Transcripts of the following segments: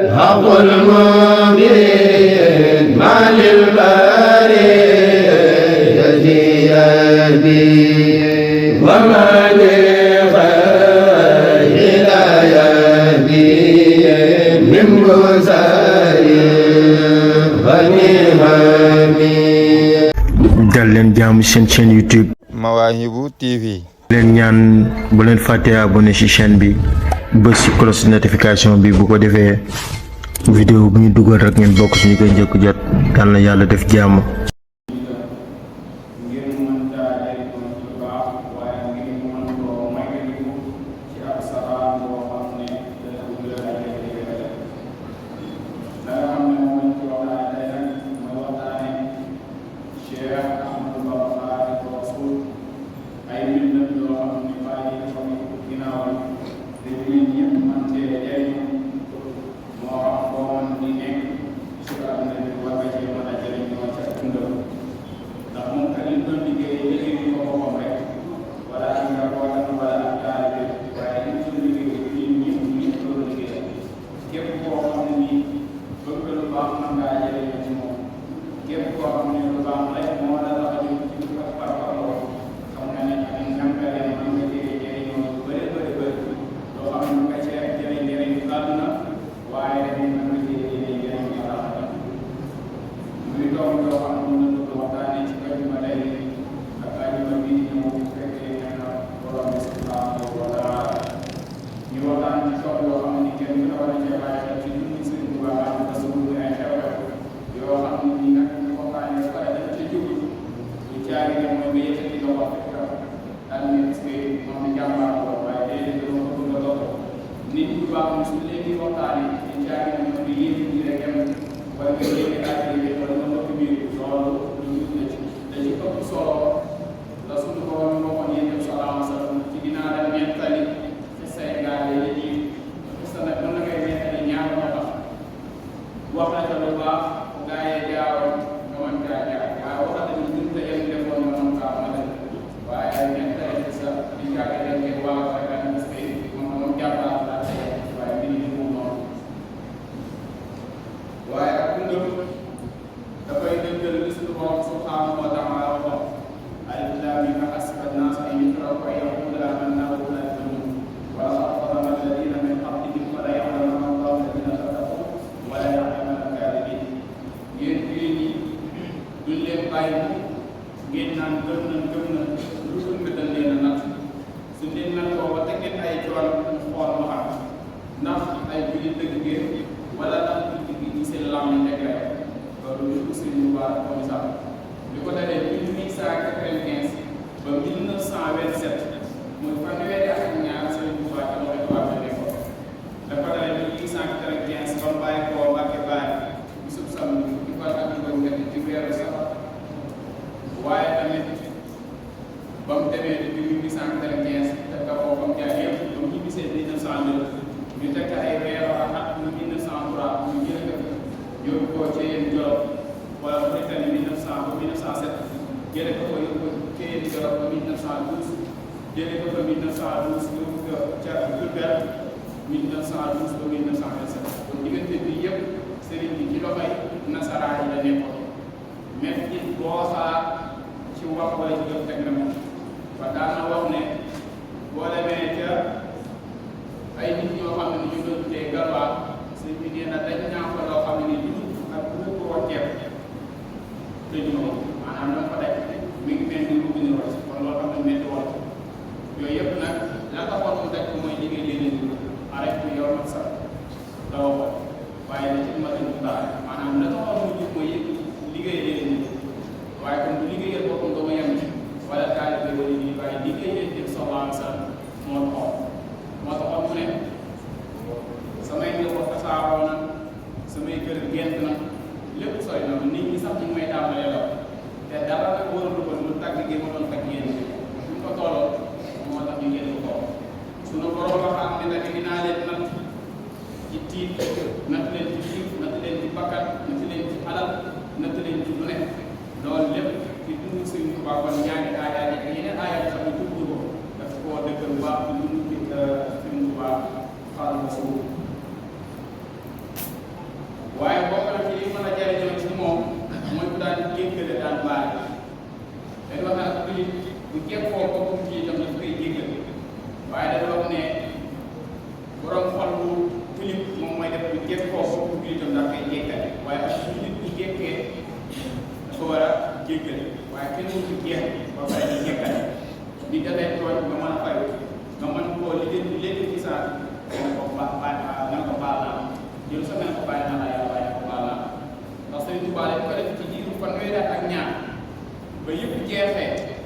الحق المبين ما للبرية يدي وما لغير يدي من بزار ونعمي. dal leen jaamu seen chaîne YouTube Mawahibou TV. leen ñaan bu leen fàtte abonné ci chaîne bi bës ci cloche notification bi bu ko defee vidéo bu ñu dugal rek ngeen bokk suñu koy njëkk jot. yal na yàlla def jàmm. xaaral ma suuf waaye bokk na ci li mën a jariñoo ci moom mooy bu daan jéggale daan baale dañ wax naa ko bu jekkoo boppam ci itam daf koy jéggale waaye dafa wax ne borom xol bu tilim moom mooy def bu jekkoo boppam ci itam daf koy jéggale waaye ak su nit bu jekkee dafa war a jéggale waaye kenn mu ci jeex ba pare di jéggale di dafay tooñ nga mën a fayu nga mën koo liggéey léegi ci saa nga ko baal naa jël sa nga ko bàyyi naa la yàlla waaye ko baal naa ndax Sëriñ Tuubaa dañ ko def ci jiiru fanweeri at ak ñaar ba yëpp jeexee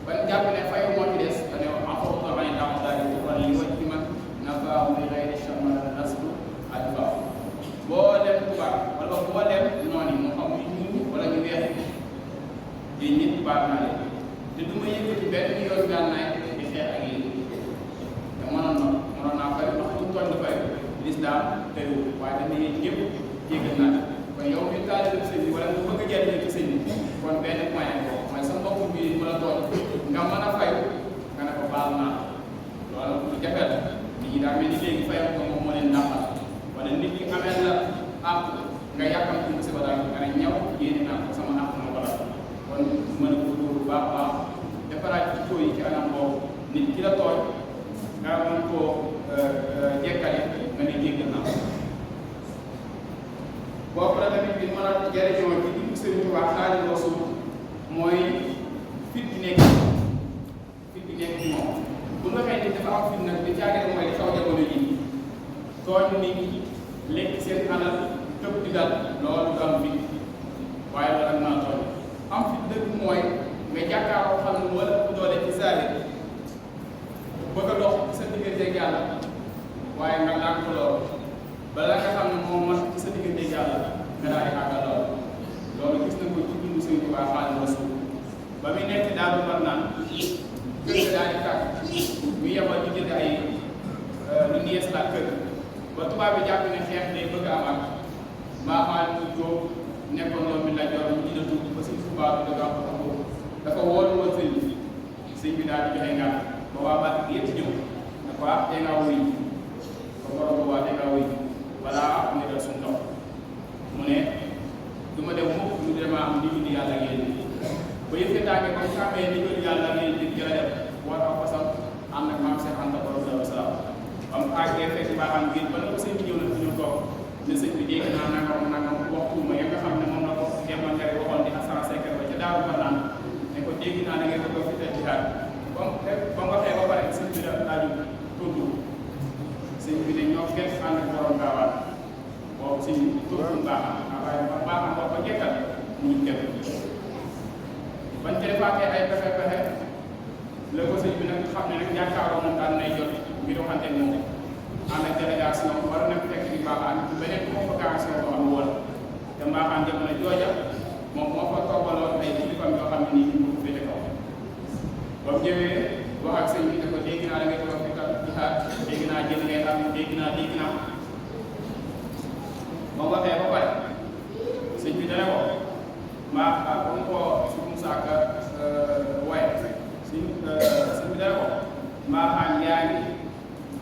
ban jàpp ne fayu moo ci des da ne affaire bi damay taw daal di ko li wàcc ci man nafaa muy xëy na chamara nasbu ak baax boo dem tubaab wala boo dem noonu mu xam ñu ñuul wala ñu weex di nit baal naa leen te du ma yëkkati benn yoon gànnaay di xeex ak yéen te mënoon naa fay ndax bu toll fay lislaam tëriwul waaye dañu ne ñëpp jéggal naa kon yow mi taalibe sëñ bi wala nga bëgg a jariñoo ci sëñ bi kon benn point ko mooy sa mbokk bi mën a toog nga mën a fay nga ne ko baal naa loolu lu jafe la nit ñi daa mel ni léegi fayam ko moom moo leen nàmpal wala nit ki amee la àpp nga yàqam ci musiba daal nga ne ñaw yéene naa ko sama àpp ma wala kon mën a góorgóorlu baax baax defaraat ci taux yi ci anam boobu nit ki la tooñ nga mën koo jekkale nga ne jéggal naa boobu la tamit bi mën a jariñoo ci dugg Sëriñ Tuubaa Xaadimu Rasuul mooy fit di nekk ci moom bu nga xëy ni dafa am fit nag di caagee mooy li xaw jamono ji tooñ nit ñi lekk seen alal tëb di dal loolu du am fit waaye loolu ak naa tooñ am fit dëgg mooy nga jàkkaaroo xam ne wala bu doole ci saali bëgg a dox sa diggante ak yàlla waaye nga lànk loolu bala nga xam ne moom man ci sa diggante ak yàlla nga daal di àggal loolu gis na ko ci dundu Sëriñ Tuubaa Xaadimu Rasuul ba muy nekk daal du mar naan kër ga daal di tàkk ñu yebal ñu jënd ay lu ñu yeesalaat kër ba tubaab bi jàpp ne xeex day bëgg a amaat mbaaxaan mu jóg nekkoon loolu mi la jox ñu jëndatu ba Sëriñ Tuubaa bi da nga ko dafa wóolu woon sëñ bi daal di joxe ngaan ba waa Mbàkke gi yëpp ñëw ne ko ah tey ngaa wuy ba borom ba waa tey ngaa wuy balaa am ne dal suñu ndox mu ne du ma dem mukk lu dama am ndigal yàlla ak yéen ba yëf yi tàngee ba mu xamee ndigal yàlla ak yéen di jërëjëf war a fasal ànd ak maam Cheikh Anta borom Daaru Salaam ba mu àggee fekk baaxam ngir ba na ko sëñ bi ñëw na fi ñu toog ne sëñ bi dégg naa nangam waxtu ma ya nga xam ne moom la ko demantare waxoon di assurance secret ba ca Daaru Marnaan ne ko dégg naa da ngeen ko fi teel jihaad ba mu waxee ba pare sëñ bi daa jóg tontu sëñ bi ne ñoo kenn ànd ak borom gaawaan boobu sëñ bi tontu baaxam waaye baaxam boo ko jekkal ñu kenn bañ ca defaatee ay pexe la ko sëñ bi nag xam ne nag yaakaaroo moom daan nay jot ngir waxante moom ànd ak délégation war na fekk di baaxaan ci beneen convocation boo am woon te mbaaxaan jamono jooja moom moo fa toogaloon ay kilifam yoo xam ne nii ñu ko féete kaw ba mu ñëwee wax ak sëñ bi ne ko dégg naa da ngay toog fi kat jihaad dégg naa jël ngay xam dégg naa ba mu waxee ba pare sëñ bi dana ko mbaax ba mu ko suñu saaka waaye sëñ bi dana ko mbaaxaan yaa ngi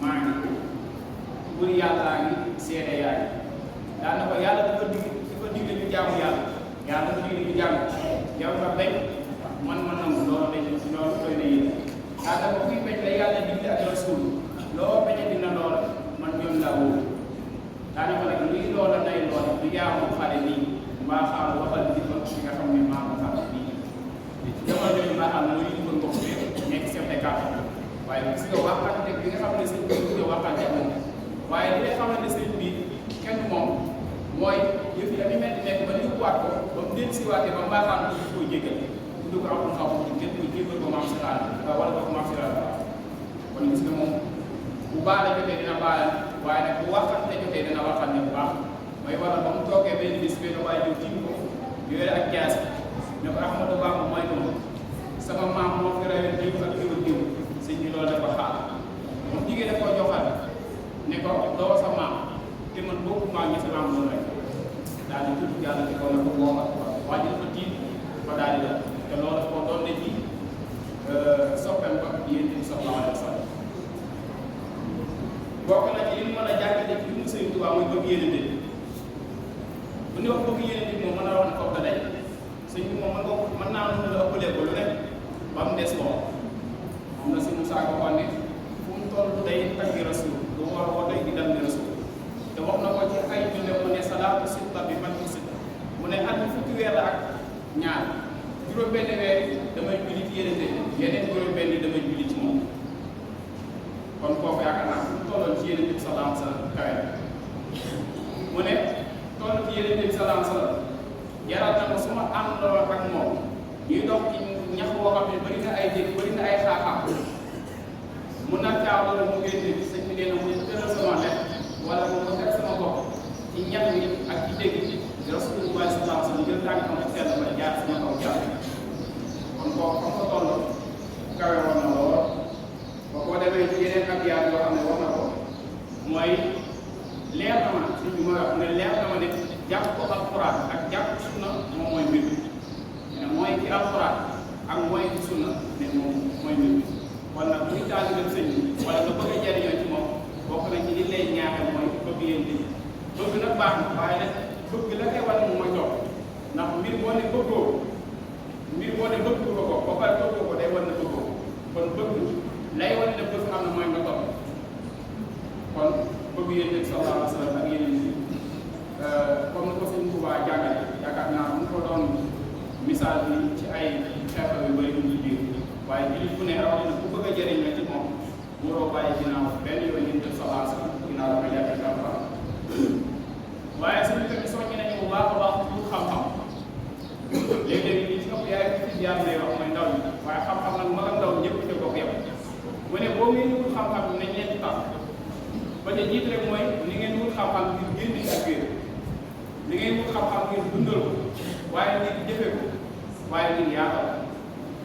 maa ngi buri yàllaa ngi seede yaa ngi daan na ko yàlla dafa digle ñu jaamu yàlla dafa digle ñu jaamu yow nga bañ man nangu loolu doy na yéen daan na ko kuy bañ la yàlla digle ak rasul loo bañ a dina loola man ñoom laa wóor daan na ko nag luy loola nay loola du jaamu xale nii mbaa xam waxal di ko fi nga xam ne maa ko xam nii jamono jooju mbaa xam mooy ñu ko mbokk bi nekk chef de quartier waaye gis nga waxante bi nga xam ne sëñ bi nga waxante moom waaye li nga xamante ne sëñ bi kenn moom mooy yëf yi dañuy mel ni nekk ba yóbbuwaat ko ba mu dellu si waatee ba mbaaxaan ko koy jéggal bu dugg amul xaw ma ngeen koy jéggal ko maam si laal wala ko maam si laal kon gis nga moom bu baax la jotee dina baal waaye nag bu waxante jotee dina waxal ne bu baax mooy waral ba mu toogee benn bis benn waaye ñëw tiim ko yore ak jaas ne ko Ahmadou Bamba mooy ko sama maam moo fi rewet diw ak diw ak diw sëñ bi loolu dafa xaar moom jigéen da koo joxal ne ko doo sa maam te man bokku maa ngi sa maam loolu rek daal di tudd yàlla ci kaw na ko booba waa ji dafa tiit ba daal di def te loolu dafa ko doon ne ci soppem ba yéen di sallallahu alayhi wa sallam bokk na ci yéenante bu ñu wax bëgg yéenante moom mën naa wax ne foofu la day sëñ bi moom mën naa mën la ëppalee ko lu nekk ba mu des lool moom la si Moussa ko waxoon ne fu mu toll day taggi rasul lu war a day di dal ni rasul te wax na ko ci ay julli mu ne salaatu sitta bi man sitta mu ne at mi fukki weer la ak ñaar juróom-benn weer damay julli ci yeneen juróom-benn damay julli ci moom kon kooku yaakaar naa fu mu tolloon ci yeneen bi salaam salaam kawe mu ne toll ci yeneen bi salaam salaam yaral na ko su ma àndoo ak moom ñuy dox ci ñax boo xam ne bëri na ay dégg bëri na ay xaaxaam mun na caaw loolu mu ngeen di sëñ bi nee na mu tëral sama lekk wala mu ko teg sama bopp ci ñax mi ak ci dégg ci Rasulullah sallallahu alayhi wa sallam jël tànkam ak sell ba jaar sama kaw jaar kon kooku xam nga toll kawe woon na lool ba koo demee ci yeneen ab yaar yoo xam ne wax na ko mooy leer na ma suñ bi mooy wax ne leer na ma ne jàpp ko alxuraan ak jàpp sunna moom mooy mbir ne mooy ci alxuraan ak mooy ci sunna ne moom mooy mbir kon nag bu ñu taalibe sëñ bi wala nga bëgg a jariñoo ci moom bokk na ci li lay ñaaxal mooy bëgg yéen di bëgg nag baax na waaye nag bëgg la koy wane moom mooy topp ndax mbir boo ne bëggoo ko ba pare bëggoo ko day wan ne bëggoo kon bëgg lay wane ne bëgg am na mooy nga topp kon bëgg yéen di sallallahu alayhi wa sallam ak yeneen yi comme ni ko sëñ Tuubaa jàngale yaakaar naa bu ñu ko doon misaal bi ci ay xeexal yu bëri ñu biir waaye jullit bu ne rawatina bu bëgg a jëriñ la ci moom waroo bàyyi ginnaaw benn yoon yéen di sallallahu alayhi wa sallam ginnaaw dama jàppee xam-xam waaye suñu tamit soññi nañu bu baax a baax pour xam-xam léeg-léeg li ci ëpp yaay fi jaar lay wax mooy ndaw ñi waaye xam-xam nag mag ak ndaw ñëpp ca bokk yam mu ne boo ngeen wut xam-xam bi nañ leen di tax ba ca jiit rek mooy ni ngeen wut xam-xam ngir génn ci ak biir ni ngeen wut xam-xam ngir dundal ko waaye ngir jëfe ko waaye ngir yaatal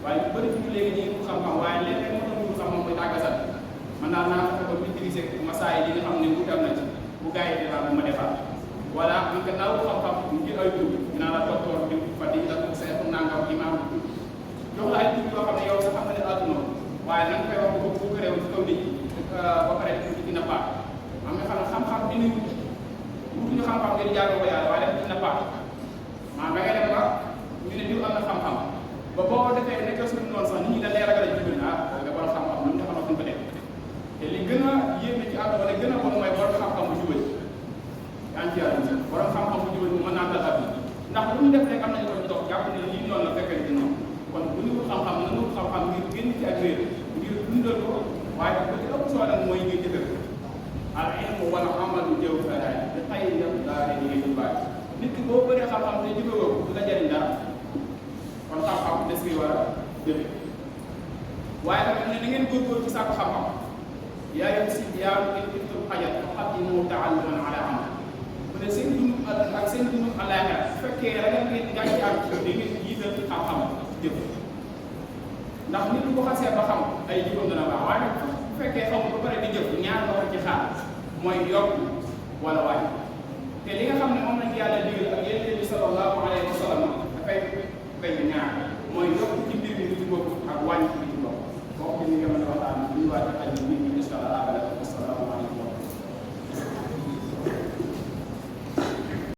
waaye lu bëri fi léegi ñuy wut xam-xam waaye léeg-léeg moo tax wut xam-xam mooy tàggasal mën naa fexe ba maîtriser masaay yi nga xam ne wutal na ci bu gars yi defar bu ma defar voilà man kat naa wut xam-xam ngir ay tur dinaa la docteur di fa di la seetu nangam imaam jox la ay tur yoo xam ne yow sax xam nga ne àdduna waaye na nga koy wax ko bu ko réew ci kaw nit ñi ba pare dina baax am nga xam ne xam-xam dina wutuñu xam-xam ngir jaago ko yàlla waaye def dina baax maa nga ngay dem ba ñu ne diw am na xam-xam ba boo defee nekk suñu noonu sax nit ñi dañ lay ragal a jubal nga borom xam-xam lu mu defal fu ñu ko def te li gën a yéeme ci àdduna li gën a bon mooy borom xam-xam bu jubal yaa ngi ci yàlla borom xam-xam bu jubal mën naa dal ndax lu mu def rek am nañu ko dox jàpp ne lii noonu la fekkee ci noonu kon bu ñu wut xam-xam na wut xam-xam ngir génn ci ak réer ngir dundal ko waaye bu ci ëpp solo nag mooy ngir jëfe ko al ilmu wala amalu jawharaani te xëy na daa leen liggéey bu baax nit ki boo bëree xam-xam te jëfe ko du la jëriñ dara kon xam-xam des koy war a jëfe waaye tamit ne da ngeen góorgóor ci sàkku xam-xam yaa yem si yaa ngeen iftul xajat faqaddimu taalluman ala amal mu ne seen dund ak seen dund àllaaxira su fekkee ragal ngeen gàcce am da ngeen jiital xam-xam jëf ndax nit bu ko xasee ba xam ay jëfam dana baax waaye nag bu fekkee xamul ba pare di jëf ñaar nga war ci xaar mooy yokk wala wàññi te li nga xam ne moom lañ yàlla digal ak yonent bi sallallahu alayhi wa sallam